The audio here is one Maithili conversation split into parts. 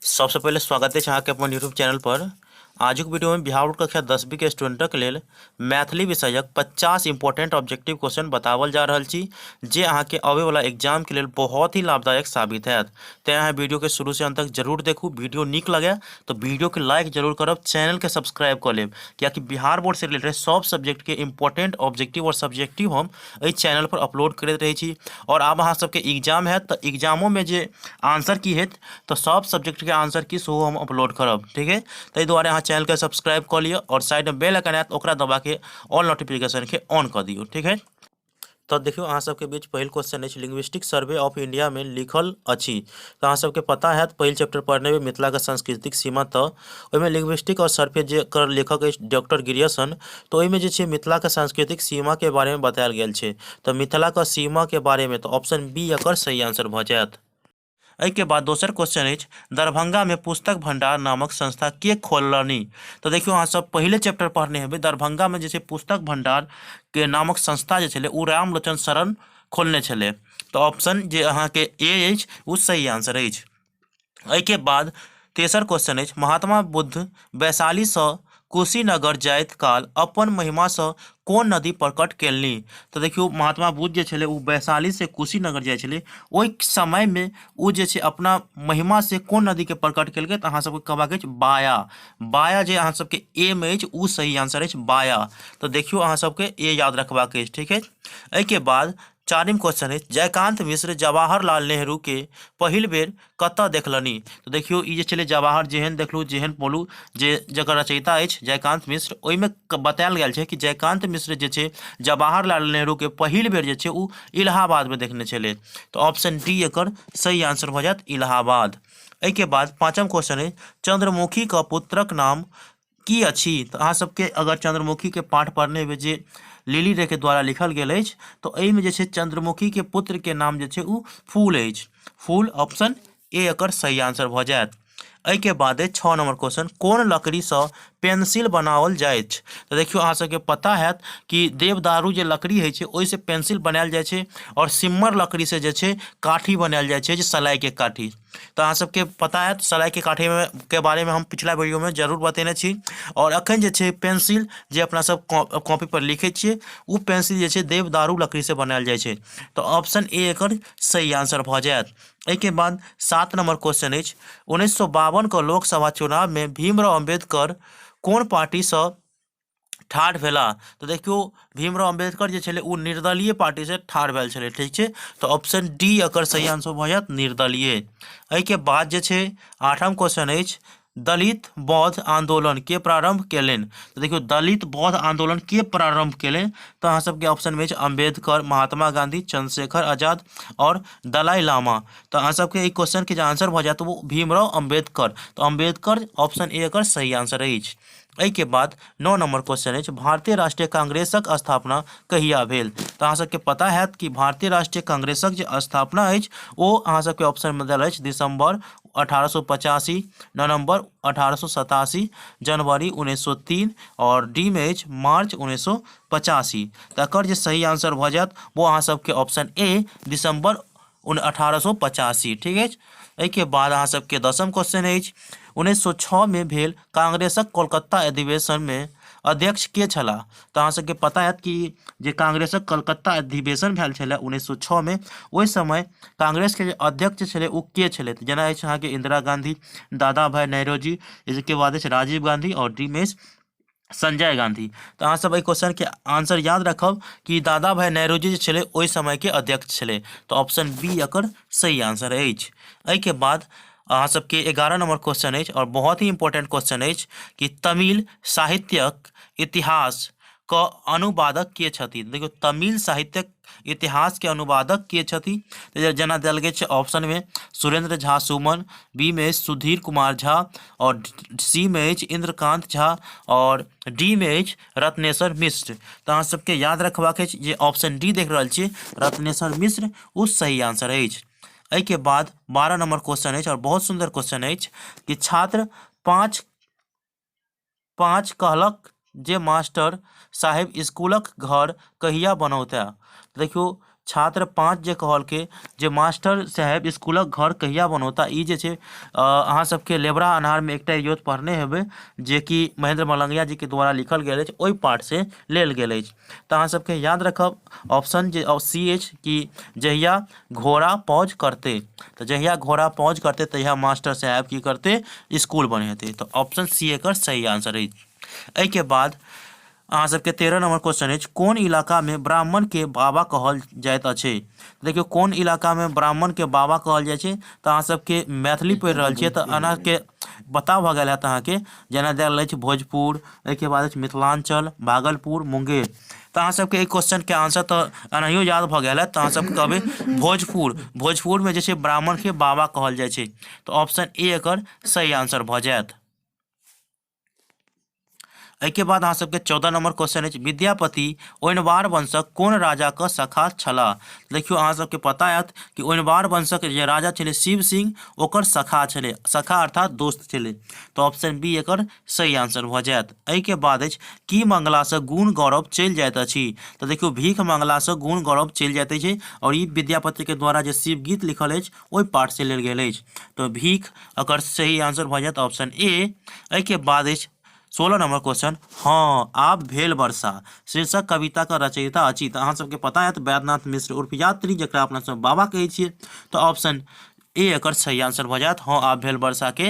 सबसँ पहिले स्वागत अछि अहाँके अपन यूट्यूब चैनल पर। आजुक वीडियोमे बिहार बोर्ड कक्षा 10वीं के स्टूडेंटक लेल मैथिली विषयक 50 इंपॉर्टेंट ऑब्जेक्टिव क्वेश्चन बताओल जा रहल छी, जे अहाँके अबैवला एग्जामके लेल बहुत ही लाभदायक साबित हैत। तेँ अहाँ वीडियोके शुरूसँ अंत तक जरूर देखू। वीडियो नीक लगे तऽ वीडियोके लाइक जरूर करब, चैनलके सब्सक्राइब कऽ लेब, कियाकि बिहार बोर्डसँ रिलेटेड सब सब्जेक्टके इंपॉर्टेंट ऑब्जेक्टिव आओर सब्जेक्टिव हम एहि चैनल पर अपलोड करैत रहै छी। आओर आब अहाँ सबके एग्जाम हैत तऽ एग्जामोमे जे आंसर की हैत तऽ सब सब्जेक्टके आंसर की सेहो हम अपलोड करब, ठीक है। ताहि दुआरे अहाँ चैनलके सब्सक्राइब कऽ लिअ आओर साइडमे बेल आइकन आयत ओकरा दबाके ऑल नोटिफिकेशनके ऑन कऽ दियौ, ठीक है। तऽ देखियौ अहाँ सबके बीच पहिल क्वेश्चन अछि, लिंग्विस्टिक सर्वे ऑफ इंडियामे लिखल अछि। तऽ अहाँ सबके पता हैत पहिल चैप्टर पढ़ने हेबै मिथिलाके सांस्कृतिक सीमा, तऽ ओहिमे लिंग्विस्टिक और सर्वे जे एकर लेखक अछि डॉक्टर ग्रियर्सन, तऽ ओहिमे जे छै मिथिलाके सांस्कृतिक सीमाके बारेमे बतायल गेल छै। तऽ मिथिलाके सीमाके बारेमे तऽ ऑप्शन बी एकर सही आंसर भऽ जायत। एहिके बाद दोसर क्वेश्चन अछि, दरभंगामे पुस्तक भंडार नामक संस्था के खोललनि? तऽ देखियौ अहाँ सब पहिले चैप्टर पढ़ने हेबै, दरभंगामे जे छै पुस्तक भंडार के नामक संस्था जे छलै ओ रामलोचन शरण खोलने छलै। तऽ ऑप्शन जे अहाँके ए अछि ओ सही आंसर अछि। एहिके बाद तेसर क्वेश्चन अछि, महात्मा बुद्ध वैशालीसँ कुशीनगर जाइत काल अपन महिमासँ कोन नदी प्रकट केलनि? तऽ देखियौ महात्मा बुद्ध जे छलै ओ वैशालीसँ कुशीनगर जाइ छलै, ओहि समयमे ओ जे छै अपना महिमासँ कोन नदीके प्रकट केलकै? तऽ अहाँ सबके कहबाक अछि बाया। बाया जे अहाँ सबके ए मे अछि ओ सही आंसर अछि बाया। तऽ देखियौ अहाँ सबके ए याद रखबाक अछि, ठीक है। एहिके बाद चारिम क्वेश्चन अछि, जयकांत मिश्र जवाहरलाल नेहरू के पहिल बेर कतऽ देखलनि? तऽ देखियौ ई जे छलै जवाहर जेहन देखलहुँ जेहन बोलू जे जकर रचयिता अछि जयकांत मिश्र, ओहिमे बतायल गेल छै कि जयकांत मिश्र जे छै जवाहरलाल नेहरूके पहिल बेर जे छै ओ इलाहाबादमे देखने छलै। तऽ ऑप्शन डी एकर सही आंसर भऽ जायत इलाहाबाद। एहिके बाद पाँचम क्वेश्चन अछि, चंद्रमुखीके पुत्रक नाम की अछि? तऽ अहाँ सबके अगर चंद्रमुखीके पाठ पढ़ने हेबै जे लिली रे के द्वारा लिखल गेल अछि, तऽ एहिमे जे छै चंद्रमुखीके पुत्रके नाम जे छै ओ फूल अछि। फूल ऑप्शन ए एकर सही आंसर भऽ जायत। एहिके बाद अछि 6 नंबर क्वेश्चन, कोन लकड़ीसँ पेंसिल बनाओल जाइत? तऽ देखियौ अहाँ सबके पता हैत कि देवदारू जे लकड़ी होइ छै ओहिसँ पेंसिल बनायल जाइ छै, आओर सिम्मर लकड़ीसँ जे छै काठी बनायल जाइ छै, जे सलाइके काठी। तऽ अहाँ सबके पता हैत सलाइके काठीमे के बारेमे हम पिछला वीडियोमे जरूर बतेने छी। आओर एखन जे छै पेंसिल जे अपना सब कॉपी पर लिखै छियै ओ पेंसिल जे छै देवदारू लकड़ीसँ बनायल जाइ छै। तऽ ऑप्शन ए एकर सही आंसर भऽ जायत। एहिके बाद 7 नंबर क्वेश्चन अछि, 1952 के लोकसभा चुनावमे भीमराव अम्बेडकर कोन पार्टीसँ ठाढ़ भेला? तऽ देखियौ भीमराव अम्बेडकर जे छलै ओ निर्दलीय पार्टीसँ ठाढ़ भेल छलै, ठीक छै। तऽ ऑप्शन डी एकर सही आंसर भऽ जायत निर्दलीय। एहिके बाद जे छै 8म क्वेश्चन अछि, दलित बौद्ध आंदोलन के प्रारंभ केलनि? तऽ देखियौ दलित बौद्ध आंदोलन के प्रारंभ केलनि? तऽ अहाँ सबके ऑप्शनमे अछि अम्बेडकर, महात्मा गांधी, चंद्रशेखर आजाद आओर दलाई लामा। तऽ अहाँ सबके एहि क्वेश्चनके जे आंसर भऽ जायत ओ भीमराव अम्बेडकर। तऽ अम्बेडकर ऑप्शन ए एकर सही आंसर अछि। एहिके बाद 9 नंबर क्वेश्चन अछि, भारतीय राष्ट्रीय कांग्रेसक स्थापना कहिया भेल? तऽ अहाँ सबके पता हैत कि भारतीय राष्ट्रीय कांग्रेसक जे स्थापना अछि ओ अहाँ सबके ऑप्शनमे देल अछि दिसंबर 1885, नवंबर 1887, जनवरी 1903 आओर डी मे अछि मार्च 1985। तऽ एकर जे सही आंसर भऽ जायत ओ अहाँ सबके ऑप्शन ए दिसंबर 1885, ठीक अछि। एहिके बाद अहाँ सबके 10म क्वेश्चन अछि, 1906 मे भेल कांग्रेसक कोलकाता अधिवेशनमे अध्यक्ष के छलाह? तऽ अहाँ सबके पता हैत कि जे कांग्रेसक कलकत्ता अधिवेशन भेल छलै 1906 मे, ओहि समय कांग्रेसके जे अध्यक्ष छलै ओ के छलै? तऽ जेना अछि अहाँके इंदिरा गांधी, दादा भाई नौरोजी, एहिके बाद अछि राजीव गांधी आओर डी मे अछि संजय गांधी। तऽ अहाँ सब एहि क्वेश्चन के आंसर याद रखब कि दादा भाई नौरोजी जे छलै ओहि समय के अध्यक्ष छलै। तऽ ऑप्शन बी एकर सही आंसर अछि। एहिके बाद अहाँ सबके 11 नंबर क्वेश्चन अछि आओर बहुत ही इम्पोर्टेंट क्वेश्चन अछि कि तमिल साहित्यक इतिहास क अनुवादक के छथि? देखियौ तमिल साहित्यक इतिहास के अनुवादक के छथि? जेना देल गेल छै ऑप्शन में सुरेंद्र झा सुमन, बी में अछि सुधीर कुमार झा और सी में अछि इंद्रकांत झा और डी में अछि रत्नेश्वर मिश्र। तऽ अहाँ सबके याद रखबाक अछि जे ऑप्शन डी देख रहल छियै रत्नेश्वर मिश्र ओ सही आंसर अछि। एहिके बाद 12 नंबर क्वेश्चन अछि और बहुत सुंदर क्वेश्चन अछि कि छात्र 5 कहलक जे मास्टर साहेब स्कूलक घर कहिया बनौता? देखियौ छात्र 5 जे कहलकै जे मास्टर साहेब स्कूलक घर कहिया बनौता, ई जे छै अहाँ सबके लेबरा अन्हारमे एकटा इजोत पढ़ने हेबै, जेकि महेंद्र मलंगिया जीके द्वारा लिखल गेल अछि, ओहि पाठसँ लेल गेल अछि। तऽ अहाँ सबके याद रखब ऑप्शन जे सी अछि कि जहिया घोड़ा पौज करतै, तऽ जहिया घोड़ा पौज करतै तहिया मास्टर साहेब की करतै, स्कूल बनेतै। तऽ ऑप्शन सी एकर सही आंसर अछि। एहिके बाद अहाँ सबके 13 नंबर क्वेश्चन अछि, कोन इलाकामे ब्राह्मणके बाबा कहल जाइत अछि? देखियौ कोन इलाकामे ब्राह्मणके बाबा कहल जाइ छै, तऽ अहाँ सबके मैथिली पढ़ि रहल छियै तऽ अहाँके पता भऽ गेल हैत अहाँके, जेना देल अछि भोजपुर, एहिके बाद अछि मिथिलाञ्चल, भागलपुर, मुंगेर। तऽ अहाँ सबके एहि क्वेश्चनके आंसर तऽ एनाहियो याद भऽ गेल हैत, तऽ अहाँ सब कहबै भोजपुर। भोजपुरमे जे छै ब्राह्मणके बाबा कहल जाइ छै। तऽ ऑप्शन ए एकर सही आंसर भऽ जायत। एहिके बाद अहाँ सबके 14 नंबर क्वेश्चन अछि, विद्यापति ओइनवार वंशक कोन राजाक शाखा छलाह? देखियौ अहाँ सबके पता हैत कि ओइनवार वंशक जे राजा छलै शिव सिंह, ओकर सखा छलै, सखा अर्थात दोस्त छलै। तऽ ऑप्शन बी एकर सही आंसर भऽ जायत। एहिके बाद अछि, की मंगलासँ गुण गौरव चलि जाइत अछि? तऽ देखियौ भीख मंगलासँ गुण गौरव चलि जाइत अछि, आओर ई विद्यापतिके द्वारा जे शिव गीत लिखल अछि ओहि पाठसँ लेल गेल अछि। तऽ भीख एकर सही आंसर भऽ जायत ऑप्शन ए। एहिके बाद अछि 16 नंबर क्वेश्चन, हँ आब भेल वर्षा शीर्षक कविताक रचयिता अछि? तऽ अहाँ सबके पता हैत वैद्यनाथ मिश्र उर्फ यात्री, जकरा अपना सब बाबा कहै छियै। तऽ ऑप्शन ए एकर सही आंसर भऽ जायत, हँ आब भेल वर्षा के,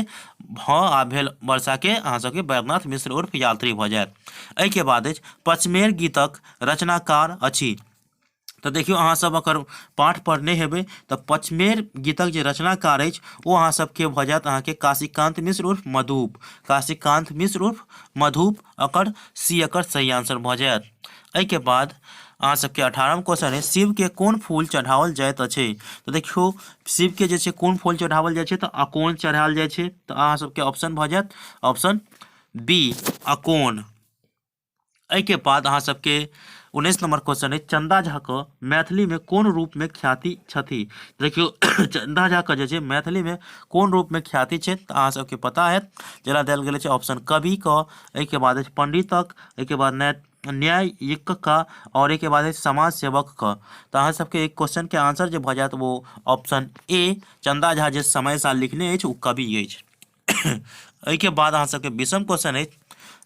हँ आब भेल वर्षा के अहाँ सबके वैद्यनाथ मिश्र उर्फ यात्री भऽ जायत। एहिके बाद अछि पचमेर गीतक रचनाकार अछि? तऽ देखियौ अहाँ सब अगर पाठ पढ़ने हेबै तऽ पचमेर गीतक जे रचनाकार अछि ओ अहाँ सबके भऽ जायत अहाँके काशीकान्त मिश्र उर्फ मधुप। काशीकान्त मिश्र उर्फ मधुप एकर सी एकर सही आंसर भऽ जायत। एहिके बाद अहाँ सबके 18 क्वेश्चन है, शिवके कोन फूल चढ़ाओल जाइत अछि? तऽ देखियौ शिवके जे छै कोन फूल चढ़ाओल जाइ छै, तऽ अकोन चढ़ाओल जाइ छै। तऽ अहाँ सबके ऑप्शन भऽ जायत ऑप्शन बी अकोन। एहिके बाद अहाँ सबके 19 नंबर क्वेश्चन है, चंदा झा के मैथिली में कोन रूप में ख्याति छथि? देखियौ चंदा झा के जे छै मैथिली में कोन रूप में ख्याति छै, तऽ अहाँ सबके पता हैत, जेना देल गेल छै ऑप्शन कवि के, एहिके बाद अछि पंडितक, एहिके बाद न्यायिक का, और एहिके बाद अछि समाज सेवक के। तऽ अहाँ सबके एक क्वेश्चन के आंसर जे भऽ जायत वो ऑप्शन ए, चंदा झा जे समय साल लिखने अछि ओ कवि अछि। एहिके बाद अहाँ सबके 20 क्वेश्चन अछि,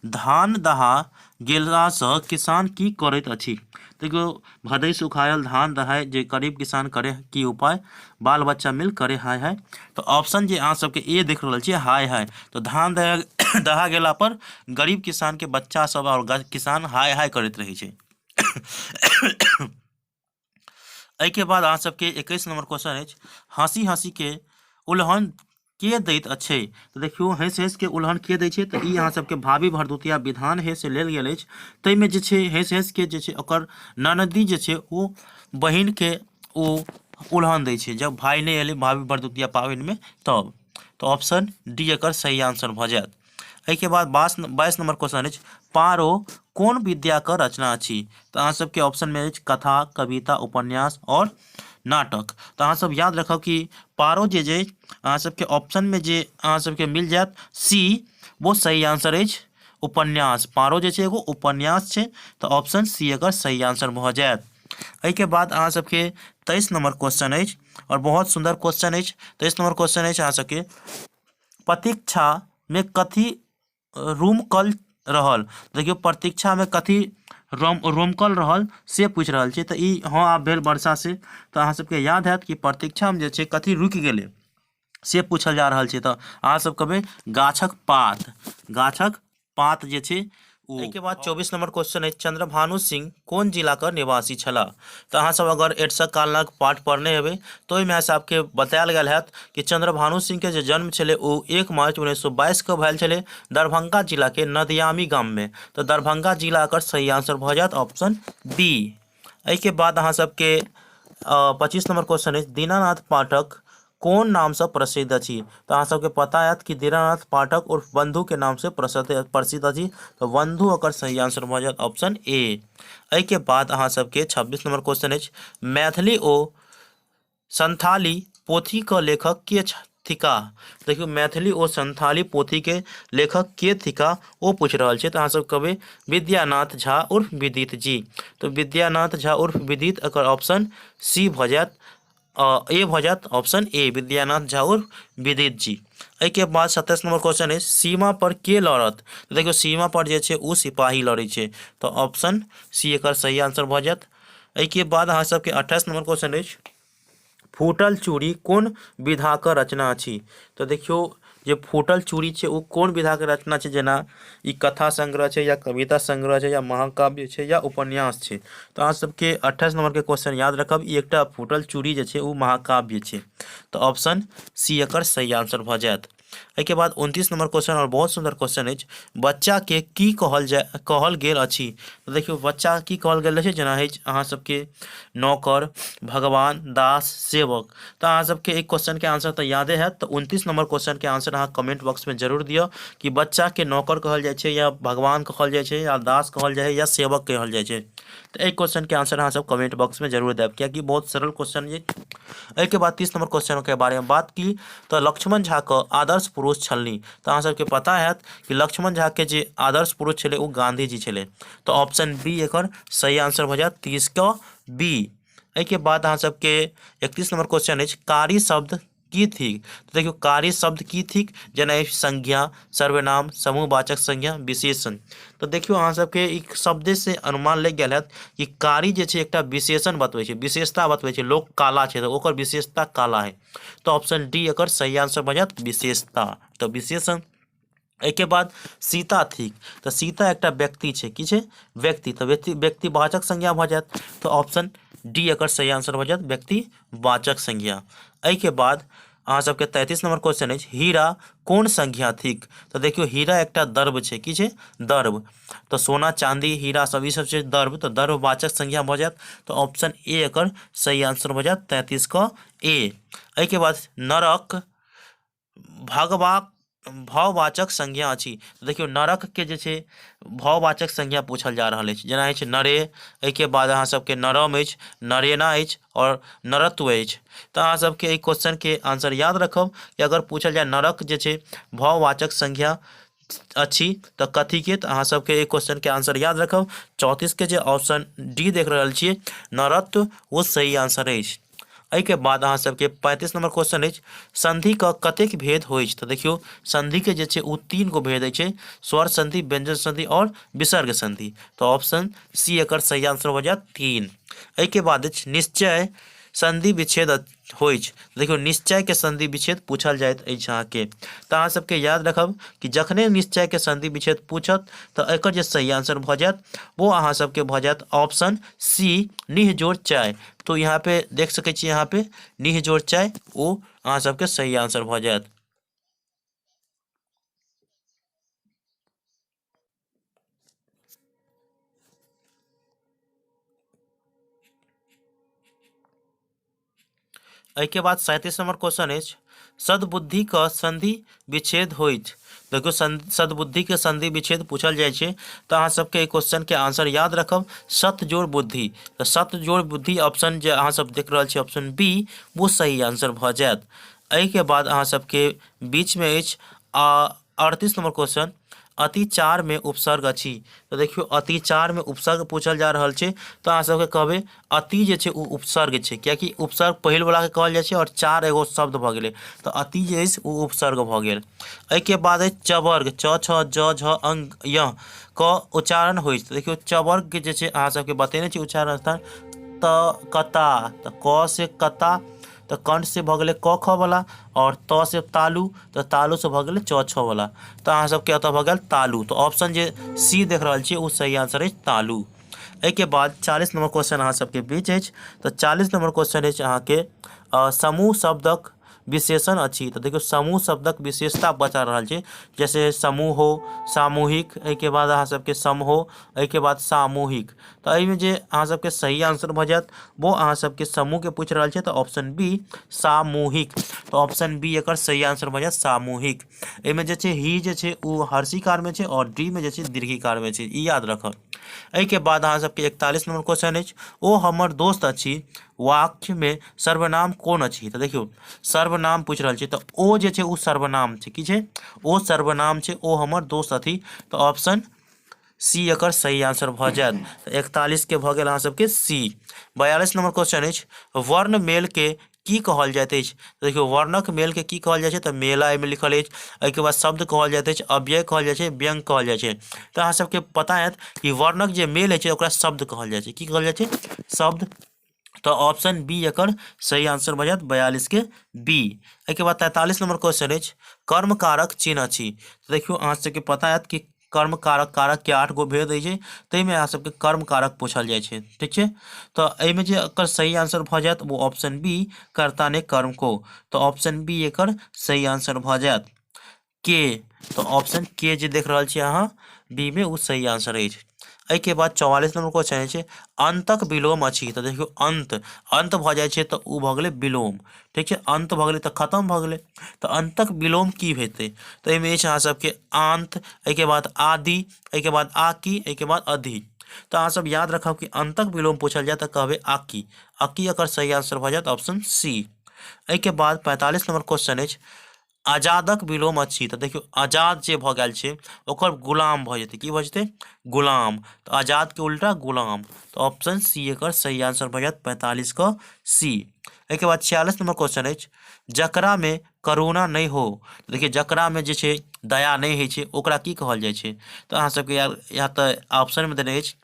धान दहा गेलासँ किसान की करैत अछि? देखियौ भदई सुखायल धान दहाय जे गरीब किसान करे की उपाय, बाल बच्चा मिल करे हाय हाय। तऽ ऑप्शन जे अहाँ सबके ए देख रहल छियै हाय हाय, तऽ धान दहा गेला पर गरीब किसान के बच्चा सब आओर किसान हाय हाय करैत रहै छै। एहिके बाद अहाँ सबके 21 नंबर क्वेश्चन अछि, हँसी हँसी के उलहन के दैत अछि? तऽ देखियौ हँसि हँसि के उलहन के दै छै, तऽ ई अहाँ सबके भाभी भरदुतिया विधान है से लेल गेल अछि। ताहिमे जे छै हँसि हँसि के जे छै ओकर ननदी जे छै ओ बहिनके ओ उलहन दै छै जब भाय नहि एलै भाभी भरदुतिया पाबनिमे तब। तऽ ऑप्शन डी एकर सही आंसर भऽ जायत। एहिके बाद 22 नंबर क्वेश्चन अछि, पारो कोन विद्याक रचना अछि? तऽ अहाँ सबके ऑप्शनमे अछि कथा, कविता, उपन्यास आओर नाटक। तऽ अहाँ सब याद रखब कि पारो जे जे अहाँ सबके ऑप्शनमे जे अहाँ सबके मिल जायत सी, वो सही आंसर अछि उपन्यास। पारो जे छै एगो उपन्यास छै, तऽ ऑप्शन सी एकर सही आंसर भऽ जायत। एहिके बाद अहाँ सबके 23 नंबर क्वेश्चन अछि आओर बहुत सुन्दर क्वेश्चन अछि। 23 नंबर क्वेश्चन अछि अहाँ सबके, प्रतीक्षा में कथी रूमकल रहल? देखियौ प्रतीक्षा में कथी रोमकल रहल से पूछि रहल छै। तऽ ई हँ आब भेल वर्षा से, तऽ अहाँ सबके याद हैत कि प्रतीक्षा में जे छै कथी रुकि गेलै से पूछल जा रहल छै। तऽ अहाँ सब कहबै गाछक पात, गाछक पात जे छै ओ। एहिके बाद 24 नंबर क्वेश्चन अछि, चंद्रभानु सिंह कोन जिलाके निवासी छलाह? तऽ अहाँ सब अगर एडसक कालक पाठ पढ़ने हेबै तऽ ओहिमे अहाँ सबके बतायल गेल हैत कि चंद्रभानु सिंहके जे जन्म छलै ओ 1 मार्च 1922 के भेल छलै दरभंगा जिलाके नदियामी गाममे। तऽ दरभंगा जिला एकर सही आंसर भऽ जायत ऑप्शन बी। एहिके बाद अहाँ सबके 25 नंबर क्वेश्चन अछि, दीनानाथ पाठक कोन नामसँ प्रसिद्ध अछि? तऽ अहाँ सबके पता हैत कि दीनानाथ पाठक उर्फ बंधु के नामसँ प्रसिद्ध अछि। तऽ बंधु एकर सही आंसर भऽ जायत ऑप्शन ए। एहिके बाद अहाँ सबके 26 नंबर क्वेश्चन अछि, मैथिली ओ संथाली पोथीक लेखक के थिकाह? देखियौ, मैथिली ओ संथाली पोथीके लेखक के थिकाह ओ पूछि रहल छै। तऽ अहाँ सब कहबै विद्यानाथ झा उर्फ विदित जी। तऽ विद्यानाथ झा उर्फ विदित एकर ऑप्शन सी भऽ जायत, ए भऽ जायत ऑप्शन ए, विद्यानाथ झा उर्फ विदित जी। एहिके बाद 27 नंबर क्वेश्चन अछि, सीमा पर के लड़त? तऽ देखियौ, सीमा पर जे छै ओ सिपाही लड़ै छै। तऽ ऑप्शन सी एकर सही आंसर भऽ जायत। एहिके बाद अहाँ सबके 28 नंबर क्वेश्चन अछि, फूटल चूड़ी कोन विधाके रचना अछि? तऽ देखियौ, जे फूटल चूड़ी छै ओ कोन विधाके रचना छै? जेना ई कथा संग्रह छै या कविता संग्रह छै या महाकाव्य छै या उपन्यास छै। तऽ अहाँ सबके 28 नंबरके क्वेश्चन याद रखब, ई एकटा फूटल चूड़ी जे छै ओ महाकाव्य छै। तऽ ऑप्शन सी एकर सही आंसर भऽ जायत। एहिके बाद 29 नंबर क्वेश्चन और बहुत सुंदर क्वेश्चन अछि, बच्चा के की कहल जाय कहल गेल अछि? तऽ देखियौ, बच्चा की कहल गेल अछि, जेना अछि अहाँ सबके नौकर, भगवान, दास, सेवक। तऽ अहाँ सबके एक क्वेश्चन के आंसर तऽ यादे हैत। तऽ 29 नंबर क्वेश्चन के आंसर अहाँ कमेंट बॉक्स में जरूर दिअ कि बच्चा के नौकर कहल जाइ छै या भगवान कहल जाइ छै या दास कहल जाइ छै या सेवक कहल जाइ छै। तऽ एहि क्वेश्चन के आंसर अहाँ सब कमेंट बॉक्स में जरूर देब, कियाकि बहुत सरल क्वेश्चन ये। एहिके बाद 30 नंबर क्वेश्चन के बारे में बात की तऽ लक्ष्मण झा के आदर्श पुरुष छलनि। तऽ अहाँ सबके पता हैत कि लक्ष्मण झा के जे आदर्श पुरुष छलै ओ गांधी जी छलै। तऽ ऑप्शन बी एकर सही आंसर भऽ जायत, 30 के बी। एहिके बाद अहाँ सबके 31 नंबर क्वेश्चन अछि, कारी शब्द की थिक? तऽ देखियौ, कारी शब्द की थिक, जेना अछि संज्ञा, सर्वनाम, समूहवाचक संज्ञा, विशेषण। तऽ देखियौ, अहाँ सबके ई शब्दे से अनुमान लागि गेल हैत कि कारी जे छै एकटा विशेषण बतबै छै, विशेषता बतबै छै। लोक काला छै तऽ ओकर विशेषता काला है। तऽ ऑप्शन डी एकर सही आंसर भऽ जायत, विशेषता, तऽ विशेषण। एहिके बाद सीता थिक, तऽ सीता एकटा व्यक्ति छै, की छै? व्यक्ति, तऽ व्यक्ति व्यक्तिवाचक संज्ञा भऽ जायत। तऽ ऑप्शन डी एकर सही आंसर भऽ जायत, व्यक्तिवाचक संज्ञा। एहिके बाद अहाँ सबके 33 नंबर क्वेश्चन अछि, हीरा कोन संज्ञा थिक? तऽ देखियौ, हीरा एकटा दर्भ छै, की छै? दर्भ। तऽ सोना, चांदी, हीरा सब ई सब छै दर्भ, तऽ दर्भवाचक संज्ञा भऽ जायत। तऽ ऑप्शन ए एकर सही आंसर भऽ जायत, 33 के ए। एहिके बाद नरक भगवाक भाववाचक संज्ञा अछि। देखियौ, नरक के जे छै भाववाचक संज्ञा पूछल जा रहल अछि, जेना अछि नरे, एहिके बाद अहाँ सबके नरम अछि, नरेना अछि और नरत्व अछि। तऽ अहाँ सबके एहि क्वेश्चन के आंसर याद रखब कि अगर पूछल जाय नरक जे छै भाववाचक संज्ञा अछि तऽ कथी के, तऽ अहाँ सबके एहि क्वेश्चन के आंसर याद रखब, 34 के जे ऑप्शन डी देख रहल छियै नरत्व, ओ सही आंसर अछि। एहिके बाद अहाँ सबके 35 नंबर क्वेश्चन अछि, संधि के कतेक भेद होइछ? तऽ देखियौ, संधि के जे छै ओ 3 गो भेद अछि, स्वर संधि, व्यंजन संधि और विसर्ग संधि। तऽ ऑप्शन सी एकर सही आंसर हो जायत, 3। एहिके बाद अछि निश्चय संधि विच्छेद होइछ। देखियौ, निश्चय के संधि विच्छेद पूछल जाइत अछि अहाँके। तऽ अहाँ सबके याद रखब कि जखने निश्चय के संधि विच्छेद पूछत तऽ एकर जे सही आंसर भऽ जायत वो अहाँ सबके भऽ जायत ऑप्शन सी, निह जोड़ चाय। तो यहाँ पे देख सकै छी, यहाँ पे निह जोड़ चाय, ओ अहाँ सबके सही आंसर भऽ जायत। एहिके बाद 37 नंबर क्वेश्चन अछि, सद्बुद्धि क संधि विच्छेद होइत। देखियौ, सद्बुद्धि के संधि विच्छेद पूछल जाइ छै। तऽ अहाँ सबके एहि क्वेश्चन के आंसर याद रखब, सत जोड़ बुद्धि। तऽ सत जोड़ बुद्धि ऑप्शन जे अहाँ सब देख रहल छी ऑप्शन बी, वो सही आंसर भऽ जायत। एहिके बाद अहाँ सबके बीच में अछि 38 नंबर क्वेश्चन, अतिचार में उपसर्ग अछि। तऽ देखियौ, अतिचार में उपसर्ग पूछल जा रहल छै। तऽ अहाँ सबके कहबै अति जे छै ओ उपसर्ग छै, कियाकि उपसर्ग पहिल वाला के कहल जाइ छै और चार एगो शब्द भऽ गेलै, तऽ अति जे अछि ओ उपसर्ग भऽ गेल। एहिके बाद अछि चवर्ग, च छ ज झ अंग य क उच्चारण होइ छै। देखियौ, चवर्ग के जे छै अहाँ सबके बतेने छी उच्चारण स्थान, त कता, तऽ क से कता, तऽ कंठ से भऽ गेलै क ख वाला, और त से तालु, तऽ तालु से भऽ गेलै च छ वाला, तऽ अहाँ सबके एतऽ भऽ गेल तालु। तऽ ऑप्शन जे सी देख रहल छियै ओ सही आंसर अछि, तालु। एहिके बाद 40 नंबर क्वेश्चन अहाँ सबके बीच अछि। तऽ 40 नंबर क्वेश्चन अछि अहाँके, समूह शब्दक विशेषण अछि। तऽ देखियौ, समूह शब्दक विशेषता बता रहल छै, जैसे समूह हो, सामूहिक, एहिके बाद अहाँ सबके समूह, एहिके बाद सामूहिक। तऽ एहिमे जे अहाँ सबके सही आंसर भऽ जायत वो अहाँ सबके समूह के पूछि रहल छै, तऽ ऑप्शन बी सामूहिक। तऽ ऑप्शन बी एकर सही आंसर भऽ जायत, सामूहिक। एहिमे जे छै ही जे छै ओ हर्षिकार में छै और डी में जे छै दीर्घिकार में छै, ई याद रखब। एहिके बाद अहाँ सबके 41 नंबर क्वेश्चन अछि, ओ हमर दोस्त अछि वाक्यमे सर्वनाम कोन अछि? तऽ देखियौ सर्वनाम पूछि रहल छै, तऽ ओ जे छै ओ सर्वनाम छै। की छै? ओ सर्वनाम छै, ओ हमर दोस्त अछि। तऽ ऑप्शन सी एकर सही आंसर भऽ जायत। तऽ 41 के भऽ गेल अहाँ सबके सी। 42 नंबर क्वेश्चन अछि, वर्ण मेल के की कहल जाइत अछि? देखियौ वर्णक मेल के की कहल जाइ छै? तऽ मेला एहिमे लिखल अछि। एहिके बाद शब्द कहल जाइत अछि, अव्यय कहल जाइ छै, व्यंग कहल जाइ छै। तऽ अहाँ सबके पता हैत कि वर्णक जे मेल होइ छै ओकरा शब्द कहल जाइ छै। की कहल जाइ छै? शब्द। तऽ ऑप्शन बी एकर सही आंसर भऽ जायत, 42 के बी। एहिके बाद 43 नंबर क्वेश्चन अछि, कर्म कारक चिन्ह अछि। तऽ देखियौ अहाँ सबके पता हैत कि कर्म कारक, कारक के 8 गो भेद होइ छै, ताहिमे अहाँ सबके कर्म कारक पूछल जाइ छै। ठीक छै, तऽ एहिमे जे एकर सही आंसर भऽ जायत ओ ऑप्शन बी, कर्ता ने कर्म को। तऽ ऑप्शन बी एकर सही आंसर भऽ जायत के। तऽ ऑप्शन के जे देख रहल छी अहाँ बी मे, ओ सही आंसर अछि। एहिके बाद 44 नंबर क्वेश्चन अछि, अंतक विलोम अछि। तऽ देखियौ अंत, अंत भऽ जाइ छै तऽ ओ भऽ गेलै विलोम। ठीक छै, अंत भऽ गेलै तऽ खतम भऽ गेलै। तऽ अंतक विलोम की हेतै? तऽ एहिमे अछि अहाँ सबके अंत, एहिके बाद आदि, एहिके बाद आकि, एहिके बाद अधि। तऽ अहाँ सब याद रखब कि अंतक विलोम पूछल जाय तऽ कहबै आकि। आकि एकर सही आंसर भऽ जायत ऑप्शन सी। एहिके बाद 45 नंबर क्वेश्चन अछि, आजादक विलोम अछि। तऽ देखियौ आजाद जे भऽ गेल छै ओकर गुलाम भऽ जेतै। की भऽ जेतै? गुलाम। तऽ आजाद के उल्टा गुलाम। तऽ ऑप्शन सी एकर सही आंसर भऽ जायत, 45 के सी। एहिके बाद 46 नंबर क्वेश्चन अछि, जकरा में करुणा नहि हो। देखियौ जकरा में जे छै दया नहि होइ छै ओकरा की कहल जाइ छै? तऽ अहाँ सबके यहाँ तऽ ऑप्शन में देने अछि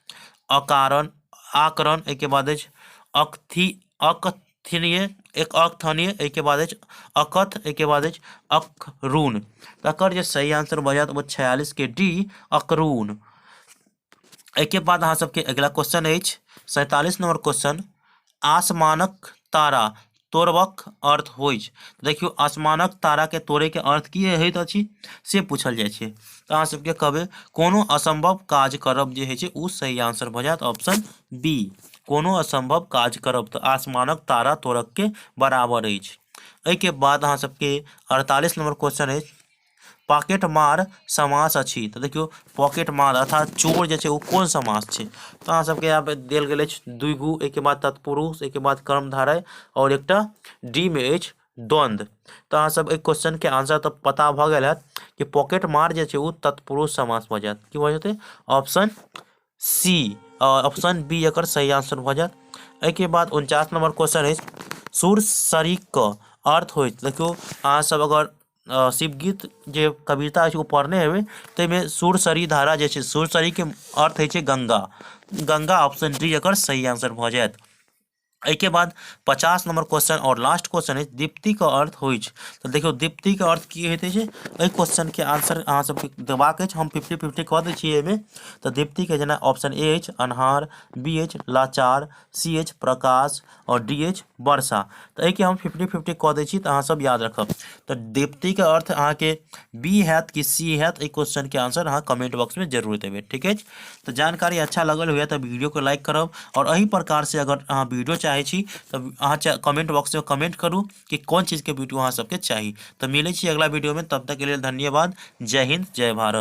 अकारण, आकरण, एहिके बाद अछि अकथी, अकथनीय, एक अकथनीय, एहिके बाद अछि अकथ, एहिके बाद अछि अकरून। तकर जे सही आंसर भऽ जायत ओ 46 के डी, अकरून। एहिके बाद अहाँ सबके अगिला क्वेश्चन अछि 47 नंबर क्वेश्चन, आसमानक तारा तोड़बक अर्थ होइछ। देखियौ आसमानक तारा के तोड़े के अर्थ की होइत अछि से पूछल जाइ छै। तऽ अहाँ सबके कहबै कोनो असंभव काज करब जे होइ छै ओ सही आंसर भऽ जायत ऑप्शन बी, कोनो असंभव काज करब। तऽ आसमानक तारा तोड़क के बराबर अछि। एहिके बाद अहाँ सबके 48 नंबर क्वेश्चन अछि, पॉकेट मार समास अछि। तऽ देखियौ पॉकेट मार अर्थात चोर जे छै ओ कोन समास छै? तऽ अहाँ सबके यहाँ पे देल गेल अछि द्विगु, एहिके बाद तत्पुरुष, एहिके बाद कर्मधारय और एकटा डी में अछि द्वंद्व। तऽ अहाँ सब एहि क्वेश्चन के आंसर तऽ पता भऽ गेल हैत कि पॉकेट मार जे छै ओ तत्पुरुष समास भऽ जायत। की भऽ जेतै? ऑप्शन सी, ऑप्शन बी एकर सही आंसर भऽ जायत। एहिके बाद 49 नंबर क्वेश्चन अछि, सुर सरीक के अर्थ होइत। देखियौ अहाँ सब अगर शिवगीत जे कविता अछि ओ पढ़ने हेबै ताहिमे सुरसरी धारा जे छै, सुरसरीके अर्थ होइ छै गंगा। गंगा ऑप्शन डी एकर सही आंसर भऽ जायत। एहिके बाद 50 नंबर क्वेश्चन और लास्ट क्वेश्चन अछि, दीप्तिके अर्थ होइछ। तऽ देखियौ दीप्तिके अर्थ की होइत अछि, एहि क्वेश्चनके आंसर अहाँ सबके देबाक अछि। हम 50-50 कऽ दै छियै एहिमे। तऽ दीप्तिके जेना ऑप्शन ए अछि अन्हार, बी अछि लाचार, सी अछि प्रकाश और डी अछि वर्षा। तऽ एहिके हम 50-50 कऽ दै छी, तऽ अहाँ सब याद रखब। तऽ दीप्तिके अर्थ अहाँके बी हैत कि सी हैत, एहि क्वेश्चनके आंसर अहाँ कमेंट बॉक्समे जरूर देबै। ठीक अछि, तऽ जानकारी अच्छा लगल हुए तऽ वीडियो को लाइक करब और एही प्रकार से अगर अहाँ वीडियो चाहे छी तऽ अहाँ कमेंट बॉक्स में कमेंट करू कि कोन चीज़ के वीडियो अहाँ सबके चाही। तऽ मिलै छी अगला वीडियो में, तब तक के लिए धन्यवाद। जय हिंद, जय भारत।